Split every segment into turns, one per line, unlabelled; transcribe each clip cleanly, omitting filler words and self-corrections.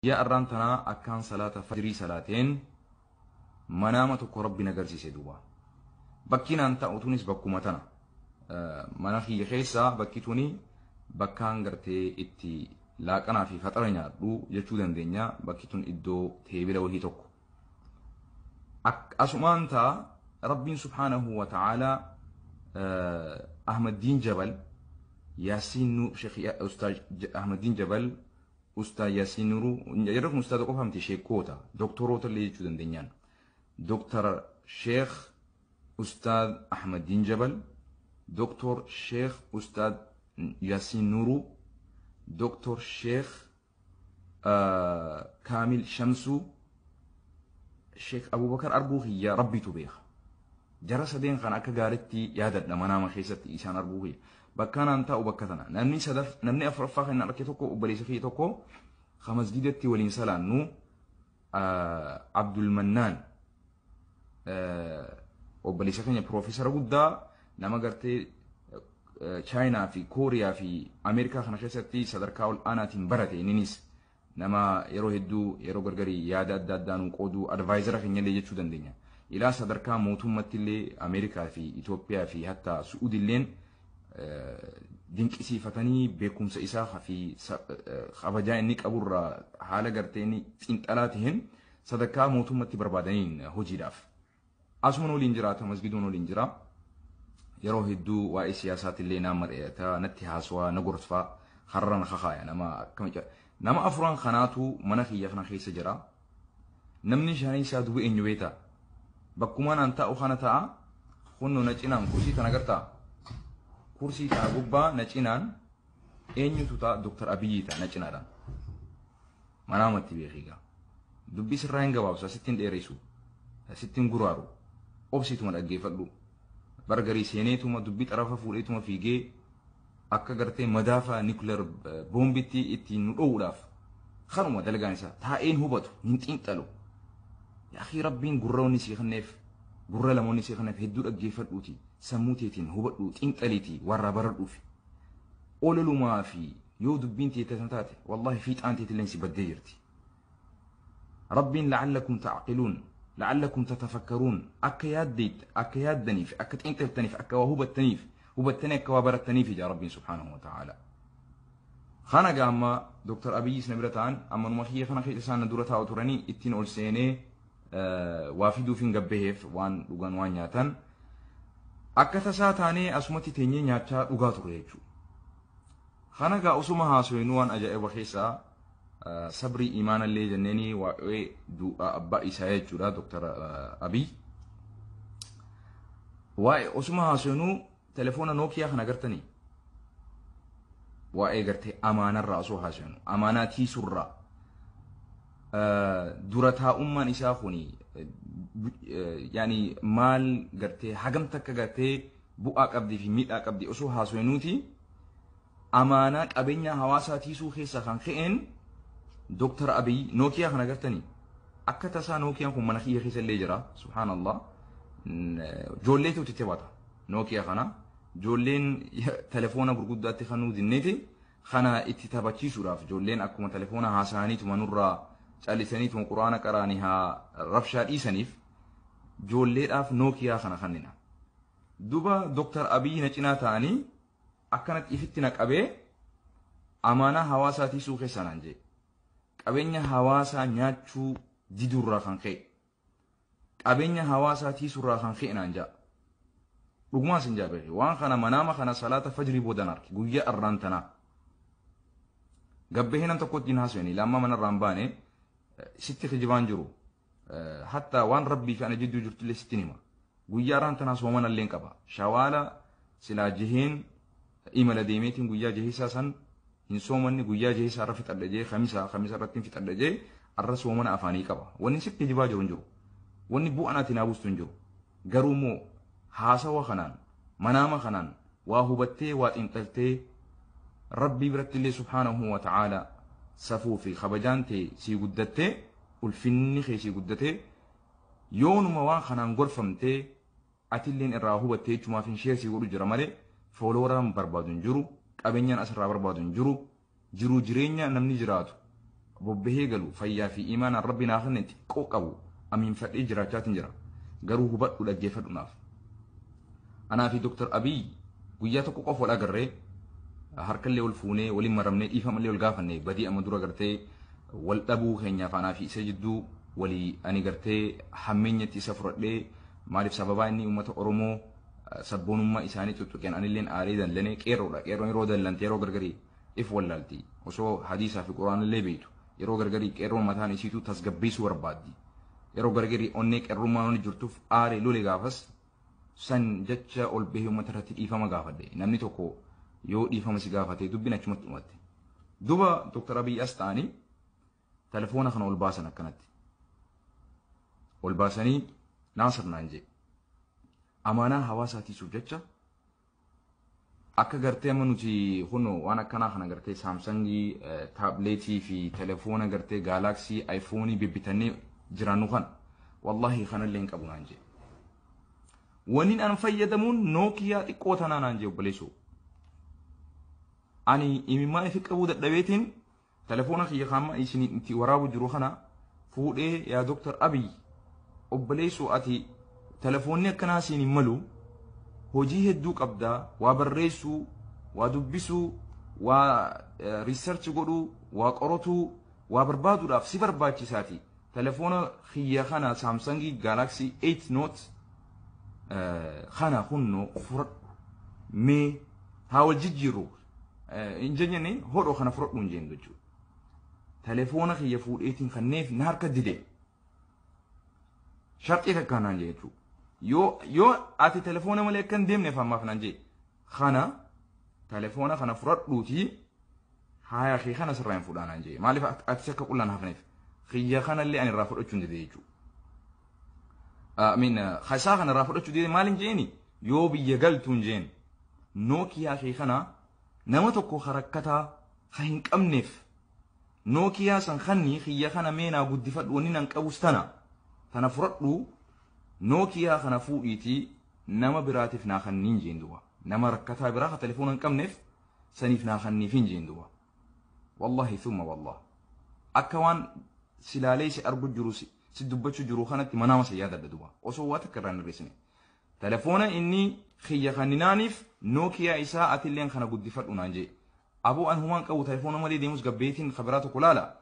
Guyyaa arraan tanaa akkaan salaata fajrii salaateen manaama tokko rabbi nagarsiise duuba. Bakki naan ta'u tunis bakkuma tana. Mana kiyya keessaa bakki tuni bakkaan gartee itti laaqanaa fi faxara nyaadhu jechuu dandeenya. Bakki tun iddoo teebila wahii tokko. Asumaan ta'a Rabbiin subhaanahu wa ta'aalaa Ahmaddiin Jabal Yaasiin Sheekh Ustaaz Ahmaddiin Jabal Ustaaz Yaasiin Nuruu yeroo kun ustaaza qofa miti sheekkoota doktoroota illee jechuu dandeenyaan. Doktar Sheekh Ustaaz Ahmaddiin Jabal, Doktor Sheekh Ustaaz Yaasiin Nuruu, Doktor Sheekh Kaamil Shamsuu, Sheekh Abubakar arguu kiyya Rabbitu beeka. Jara sadeen kan akka gaariitti yaadadha manaama keessatti isaan arguu kiyya. Bakka naan taa'u bakka tana. Namni sadaf namni afuraffaa kan arge tokko obboleessa kiyya tokko ka masgidatti waliin salaannu Abdul Mannaan obboleessa keenya piroofeesara guddaa nama gartee Chaayinaa fi Kooriyaa fi Ameerikaa kana keessatti sadarkaa ol aanaatiin barate inninis nama yeroo hedduu yeroo gargarii yaada adda addaa nuu qooduu advaayizara keenya illee jechuu dandeenya. Ilaa sadarkaa mootummatti illee Ameerikaa fi Itoophiyaa fi hatta Su'uud illeen dinqisiifatanii beekumsa isaa fi kabajaa inni qaburraa haala gartee inni xiinxalaa ta'een sadarkaa mootummatti barbaadaniin hojiidhaaf. Asuman waliin jiraata masgiduun waliin jira. Yeroo hedduu waa'ee siyaasaatti illee na mari'ata natti haasawaa na gorfaa har'a na kakaaya nama akkam nama afuran kanaatu mana kiyya kana keessa jira. Namni shanii isaa duuba eenyu beektaa? Bakkumaan an taa'u kana ta'a. Kunno na cinaan kursii tana agartaa? Kursii tana gubbaa na cinaan eenyutu ta'a? Dooktar Abiyyi ta'a na cinaadhaan. Manaamatti beekigaa. Dubbii sirraa hin gabaabsa sittiin dheeressu. Sittiin guraaru. Obsiituma dhaggeeffadhu. Bargarii seeneetuma dubbii xarafa fuudheetuma fiigee akka gartee madaafa nikular boombitti ittiin nu dhoowuudhaaf kanuma dalagaan isaa taa'een hubatu hin xiinxalu. Yaa Rabbiin gurra wanni sii kenneef gurra lamoonni sii kenneef hedduu dhaggeeffadhuuti sammuu teetiin hubadhu xiinxaliiti warra baradhuufi. Ololumaa fi yoo dubbiin teetan taate wallaahi fiixaan teetilleen si baddee jirti. Rabbiin la'allakum ta'qiluun la'allakum tatafakkaruun akka yaaddeet akka yaaddaniif akka xiinxaltaniif akka waa hubattaniif hubattanii akka waa barattaniif ija Rabbiin subhaanahu wa ta'ala. Kana gaamma Dooktar Abiyyis na bira ta'an ammanuma kiyya kana keessa isaan na dura taa'u turanii ittiin ol seenee waa fiduuf hin gabbaheef waan dhugan waan nyaatan akka tasaa taanee asumatti teenyee nyaachaa dhugaa ture jechuudha. Kana gaa osuma haasofnu waan ajaa'iba keessaa sabrii imaanallee jenneeni waa'ee du'a abbaa isaa jechuudha Dooktar Abiy. Waa'ee osuma haasofnu telefoona Nookiyaa kana agartanii waa'ee gartee amaanarraa osoo haasofnu amaanaa tiisurraa dura taa'ummaan isaa kuni yaani maal gartee hagam takka gartee bu'aa qabdii fi miidhaa qabdii osoo haasofnuuti amaanaa qabeenya hawaasaa tiisuu keessaa kan ka'een Dooktar Abiy Nookiyaa kana agartanii akka tasaa Nookiyaan kun mana kiyya keessa illee jira subhaanallah ijoolleetu itti taphata Nookiyaa kana ijoolleen telefoona gurguddaatti kan nuu dinneeti kana itti taphachiisuudhaaf ijoolleen akkuma telefoona haasa'aniituma nurraa callisaniituma quraana qaraanii haa rabshaa dhiisaniif ijoolleedhaaf Nookiyaa kana kennina. Duba Dooktar Abiy na cinaa ta'anii akkanatti ifitti na qabee amaanaa hawaasaa tiisuu keessa naan jee. Qabeenya hawaasaa nyaachuu diduurraa kan ka'e. Qabeenya hawaasaa tiisuurraa kan ka'e naan jaa. Dhugumaan sin jaa beeke waan kana manaama kana salaata fajrii boodan arge guyyaa arraan tanaa. Gabbahee nam tokkotti hin haasofne lamma manarraan baane sitti kijibaan jiru. Hatta waan rabbii fi ana jidduu jirtullee sitti hima. Guyyaa arraan tanaa soomana illee qaba. Shawaala silaa jeheen imala deemeetiin guyyaa jehisaa san hin soomanni guyyaa jehisaa irra fixadha jee kamisa kamisa irratti hin fixadha jee arra soomana afaanii qaba. Wanni sitti kijibaa jiru hin jiru. Wanni bu'aan ati naa buustu hin jiru. Garuu immoo haasawa kanaan manaama kanaan waa hubattee waa xiinxaltee rabbii biratti illee subhaanahu wa ta'aala safuu fi kabajaan ta'e sii guddattee ulfinni kee sii guddatee yoonuma waan kanaan gorfamtee atilleen irraa hubattee jechumaaf hin share sii godhu jira malee foolooraan barbaadu hin jiru qabeenyaan asirraa barbaadu hin jiru jiruu jireenya namni jiraatu Bobbahee galu fayyaa fi imaanaan rabbi naa kenne xiqqoo qabu amiinfadhee jiraachaatiin jira. Garuu hubadhu dhaggeeffadhu naaf. Anaa fi Dr. Abiy guyyaa tokko qofa wal agarree harkallee wal fuunee waliin maramnee dhiifamallee wal gaafanne badii amma dura gartee wal dhabuu keenyaaf anaa fi isa jidduu walii ani gartee hammeenyatti isa fudhadhee maaliif sababaa inni uummata Oromoo sabboonummaa isaanii tuttuqeen anilleen aaree dallanee qeerroodha. Qeerroon yeroo dallante yeroo gargarii if wallaalti. Osoo hadiisaa fi quraanillee beektu yeroo gargarii qeerroon mataan isiitu tasgabbeessuu barbaaddi. Yeroo gargarii onnee qeerrummaan onni jirtuuf aaree lole gaafas san jecha ol bahee uummata irratti dhiifama gaafadhe. Namni tokko yoo dhiifama si gaafate dubbiin achumatti dhumatte. Duba Dr. Abiy as ta'anii telefoona kana ol baasan akkanatti. Ol baasanii Naasir naan jee. Amaanaa hawaasaa tiisuuf jecha akka gartee amma nuti kunoo waan akkanaa kana gartee Saamsangii, taabileetii fi telefoona gartee Gaalaksii, Aayifoonii bibbitannee jiraannu kana wallahi kanallee hin qabu naan jee. Waniin an fayyadamuun Nookiyaa xiqqoo tanaa naan jee obboleessoo. Ani imimmaan ifi qabuu dadhabeetiin telefoona kiyya kaamma isin itti waraabu jiru kana fuudhee yaa Dr. Abiy obboleessoo ati telefoonni akkanaa siin hin malu hojii hedduu qabdaa waa barreessuu waa dubbisuu waa riisarchi godhuu waa qoratuu waa barbaaduudhaaf si barbaachisaati. Telefoona kiyya kana Saamsangii Gaalaksii 8 Note kana kunnoo fudhadhu mee haa wal jijjiirru hin jennee hodhoo kana fudhadhu hin jennu jechuudha. Telefoona kiyya fuudheetiin kanneef na harka dide. Sharxii takka naan jee jechuudha. Yoo ati telefoona malee akka hin deemneef ammaaf naan jee kana telefoona kana fudhadhuutii haaya kee kana sirraa hin fuudhaa naan jee. Maaliif atis akka qullaan hafneef kiyya kanallee ani irraa fudhachuu hin dide jechuudha. Amiin isaa kana irraa fudhachuu dide maal hin jeeni yoo biyya galtu hin jeen Nookiyaa kee kana nama tokko harakkataa ka hin qabneef Nookiyaa san kanni kiyya kana meenaa guddifadhu wanni nan qabus tana fudhadhu Nookiyaa kana fuudhiitii nama biraatiif naa kanniin jeen duba. Nama rakkataa biraa ka telefoona hin qabneef saniif naa kanniif hin jeen duba. Wallahi thumma wallah. Akka waan silaalee si argu jiru si dubbachuu jiru kanatti manaama si yaadadha duba. Osoo waa takka irraa hin hir'isne. Telefoona inni kiyya kanninaaniif Nookiyaa isaa atilleen kana guddifadhu naan jee. Aboo an humaan qabu telefoona malee deemus gabbeetiin kabiraa tokko laala.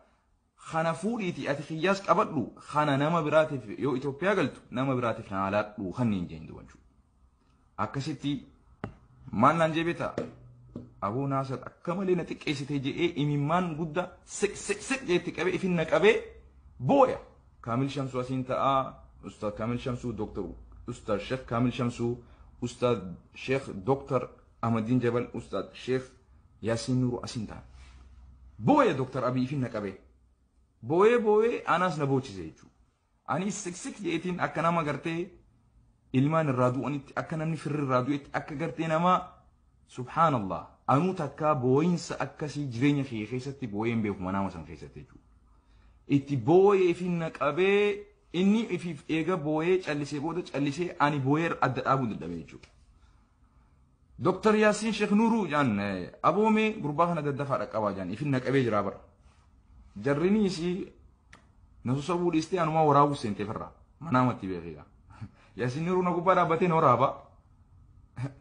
Kana fuudhiiti ati kiyyaas qabadhu kana nama biraatiif yoo Itoophiyaa galtu nama biraatiif naa laadhu kanneen jeen duba jechuudha. Akkasitti maal naan jee beektaa? Aboo Naasir akka malee na xiqqeessitee je'ee imimmaan guddaa siq siq siq jeetti qabee ifin na qabee booya. Kaamil Shamsuu asiin ta'aa, Ustaad Kaamil Shamsuu, Dooktar Ustaad Sheekh Kaamil Shamsuu, Ustaad Sheekh Dooktar Ahmadiin Jabal, Ustaad Sheekh Yaasiin Nuuruu asiin ta'a. Booya Dooktar Abiy ifin na qabee. Booyee booyee anaas na boochise jechuudha. Ani siq siq jeetiin akka nama gartee ilmaan irraa du'anitti akka namni firri irraa du'etti akka gartee nama subhaanallah anuu takkaa booyinsa akkasii jireenya kiyya keessatti booyee hin beeku manaama san keessatti jechuudha. Itti booyee ifin na qabee inni ifiif eega booyee callisee booda callisee ani booyee adda dhaabuu dadhabe jechuudha. Dr. Yaasiin Sheekh Nuuruu jaan aboomee gurbaa kana daddafaa dhaqqabaa jaan ifin na qabee jira bara. Jarrini isii na sossobuu dhiistee anumaa waraabuu seentee firraa manaamatti beekeera. Yaasiin Nuuruu na gubbaa dhaabbatee na waraaba.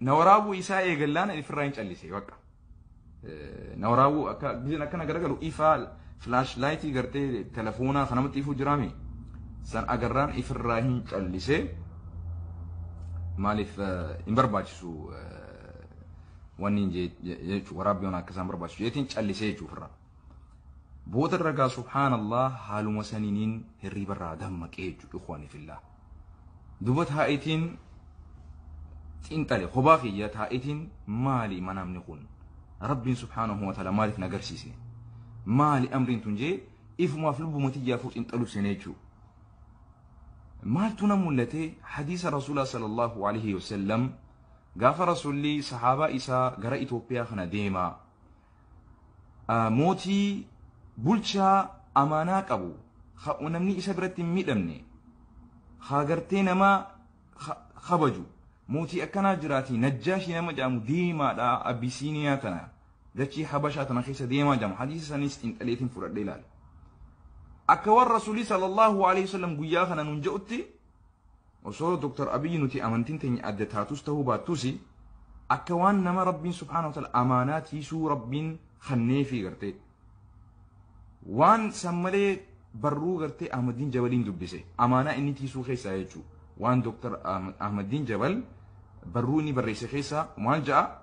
Na waraabuu isaa eegallaan ifirraa hin callisee bakka. Na waraabuu akka gizeen akkana garagalu ifaa filaash laayitii gartee telefoonaa kanamatti ifuu jiraami. San agarraan ifirraa hin callisee maaliif hin barbaachisu wanni jechuudha waraabbiin akka isaan barbaachisu jeetiin callisee jechuudha ofirraa. Booda ragaa subhaanallah haaluma saniiniin hirriibarraa dammaqee jechuudha ikhwaani fillah. Duba taa'itiin xiinxale kophaa kiyya taa'itiin maali manaamni kun rabbiin subhaanahu wa ta'ala maaliif na agarsiise maali amriin tun jee ifumaaf lubbuma tiyyaafuu xiinxaluuf seenee jechuudha. Maaltu na mul'ate hadiisa rasuulaa sallallahu alaihi wasallam gaafa rasuulli sahaabaa isaa gara Itoophiyaa kana deemaa mootii bulchaa amaanaa qabu namni isa biratti hin miidhamne haa gartee nama kabaju mootii akkanaa jiraati Najjaashii nama jedhamu deemaadha Abisiiniyaa tana dachii Habashaa tana keessa deemaa jedhamu hadiisa sanis xiinxaleetiin fudhadhee ilaala. Akka warra Rasuulii sallallahu alaihi wasallam guyyaa kana nuun je'utti osoo Dr. Abiyyi nuti amantiin teenya adda taatus ta'uu baattus akka waan nama Rabbiin subhaanahu wa ta'ala amaanaa tiisuu Rabbiin kanneefii gartee waan san malee barruu gartee Ahmadiin Jabaliin dubbise amaanaa inni tiisuu keessaa jechuudha. Waan Dr. Ahmadiin Jabal barruu inni barreesse keessaa waan ja'a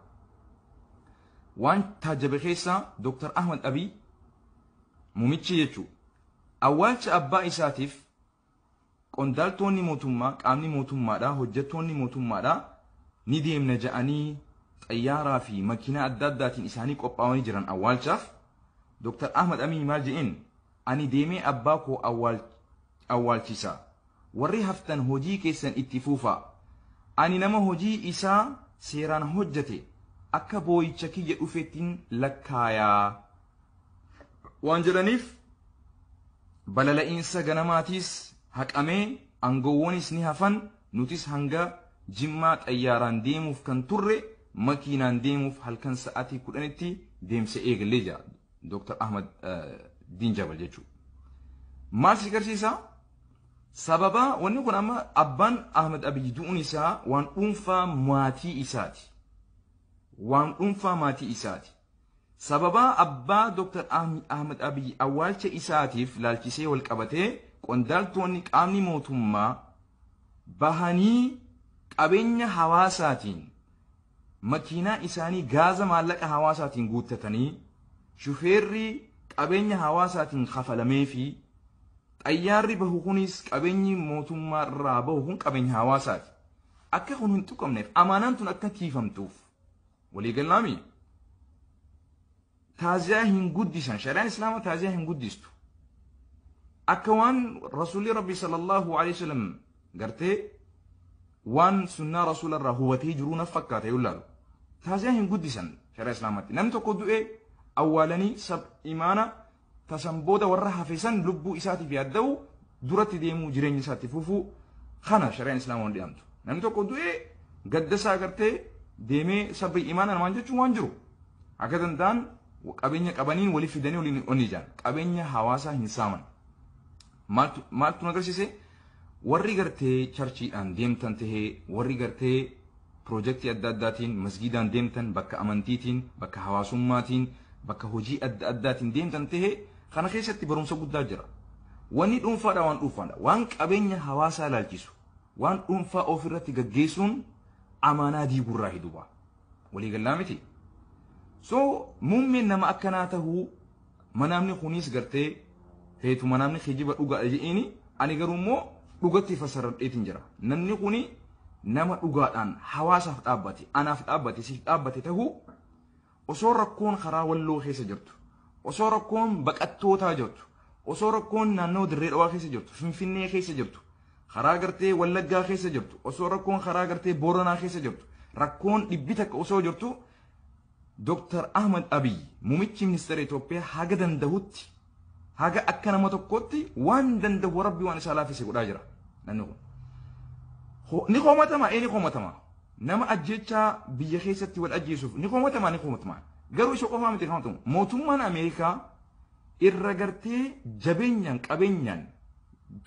waan taajabe keessaa Dr. Ahmad Abiy muumichi jechuudha. Awwaalcha abbaa isaatiif qondaaltonni mootummaa qaamni mootummaadhaa hojjettoonni mootummaadhaa ni deemna ja'anii xayyaaraa fi makiinaa adda addaatiin isaanii qophaa'anii jiran awwaalchaaf Dr. Ahmad Abiy maal je'een ani deemee abbaa koo awwaalchisa warri haftan hojii keessan itti fuufaa ani nama hojii isaa seeraan hojjete akka booyicha kiyya dhufeettiin lakkaayaa waan jedhaniif balala'iinsa ganamaatiis haqamee aangoowwanis ni hafan nutis hanga Jimmaa xayyaaraan deemuuf kan turre makiinaan deemuuf halkan sa'aatii 10tti deemsa eegalee jira Dr. Ahmad Diin Jabal jechuudha. Maal si agarsiisa? Sababa wanni kun amma abbaan Ahmad Abiy du'uun isaa waan dhuunfaa maatii isaati. Waan dhuunfaa maatii isaati. Sababa abbaa Dr. Ahmad Abiy awwaalcha isaatiif laalchisee wal qabatee qondaaltonni qaamni mootummaa bahanii qabeenya hawaasaatiin makiinaa isaanii gaaza maallaqa hawaasaatiin guuttatanii shufeerri qabeenya hawaasaatiin kafalamee fi xayyaarri bahu kunis qabeenyi mootummaa irraa bahu kun qabeenya hawaasaati. Akka kun hin tuqamneef amaanaan tun akka tiifamtuuf waliigalaami. Taaziyaa hin guddisan shari'aan islaamaa taaziyaa hin guddistu. Akka waan rasuulli rabbi sallallahu alaihi wasallam gartee waan sunnaa rasuula irraa hubatee jiruu na fakkaata yoo ilaalu. Taaziyaa hin guddisan shari'aa islaamaatti. Namni tokko du'ee awwaalanii sab imaana tasan booda warra hafesan lubbuu isaatiif yaadda'u duratti deemuu jireenya isaatti fufuu kana shari'aan islaamaa waan dhiyaamtu. Namni tokko du'ee gadda isaa gartee deemee sabri imaana namaan jechuun waan jiru. Akka danda'an qabeenya qabaniin walii fidanii waliin onni ijaan qabeenya hawaasaa hin saaman. Maaltu nu agarsiise? Warri gartee charchiidhaan deemtan tahee warri gartee piroojeektii adda addaatiin masgiidaan deemtan bakka amantiitiin bakka hawaasummaatiin bakka hojii adda addaatiin deemtan tahee kana keessatti barumsa guddaa jira. Wanni dhuunfaadha waan dhuunfaadha. Waan qabeenya hawaasaa ilaalchisu waan dhuunfaa ofirratti gaggeessuun amaanaa diigurraa hiduba. Waliigalaa miti. So muummeen nama akkanaa tahuu manaamni kunis gartee feetu manaamni kijiba dhugaadha je'eeni ani garuu immoo dhugatti fassarradheetiin jira. Namni kuni nama dhugaadhaan hawaasaaf dhaabbate, anaaf dhaabbate, siif dhaabbate tahuu osoo rakkoon karaa walloo keessa jirtu, osoo rakkoon baqattootaa jirtu, osoo rakkoon naannoo dirree dhawaa keessa jirtu, Finfinnee keessa jirtu, karaa gartee Wallaggaa keessa jirtu, osoo rakkoon karaa gartee Booranaa keessa jirtu, rakkoon dhibbi takka osoo jirtu Dr. Ahmad Abiy muummichi ministeera Itoophiyaa haga danda'utti haga akka nama tokkotti waan danda'u rabbi waan isaa laaffise godhaa jira namni kun. Ni komatama ni komatama. Nama ajjechaa biyya keessatti wal ajjeesuuf ni komatama ni komatama. Garuu isa qofaa miti kan ta'u mootummaan Ameerikaa irra gartee jabeenyaan qabeenyaan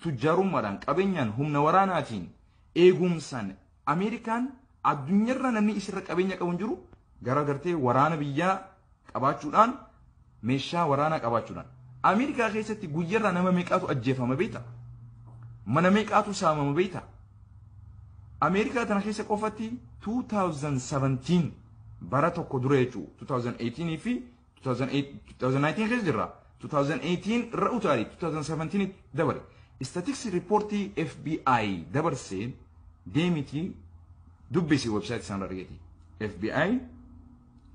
tujjaarummaadhaan qabeenyaan humna waraanaatiin eegumsaan Ameerikaan addunyaarra namni isirra qabeenya qabu hin jiru gara gartee waraana biyyaa qabaachuudhaan meeshaa waraanaa qabaachuudhaan. Ameerikaa keessatti guyyarraa nama meeqaatu ajjeefama beektaa? Mana meeqaatu saamama beektaa? Ameerikaa tana keessa qofatti 2017 bara tokko dura jechuudha 2018 fi 2019 keessa jirra. 2018 irra utaali 2017 dabale. Statistics reportii FBI dabarsee deemiti dubbisi website isaan argati. FBI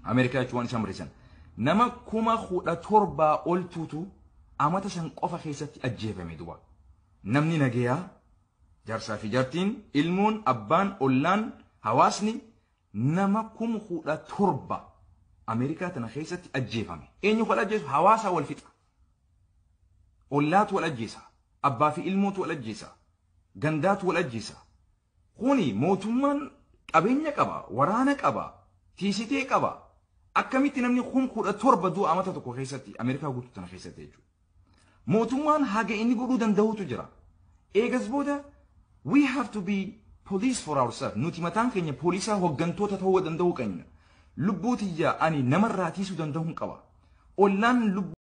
Ameerikaa jechuun waan isaan barreessan. Nama 17,000 oltuutu amata san qofa keessatti ajjeefame duba. Namni nagayaa jaarsaa fi jaartiin ilmoon abbaan ollaan hawaasni nama 17,000 Ameerikaa tana keessatti ajjeefame. Eenyu wal ajjeesu? Hawaasa wal fixa. Ollaatu wal ajjeesa. Abbaa fi ilmootu wal ajjeesa. Gandaatu wal ajjeesa. Kuni mootummaan qabeenya qaba, waraana qaba, tiisitee qaba. Akkamitti namni 17,000 du'a amata tokko keessatti Ameerikaa guutuu tana keessatti jechuudha. Mootummaan haga inni godhuu danda'utu jira. Eegas booda we have to be police for ourselves. Nuti mataan keenya poolisaa hooggantoota ta'uu danda'uu qabna. Lubbuu tiyya ani namarraa tiisuu danda'uu qaba. Ollaan lubbuu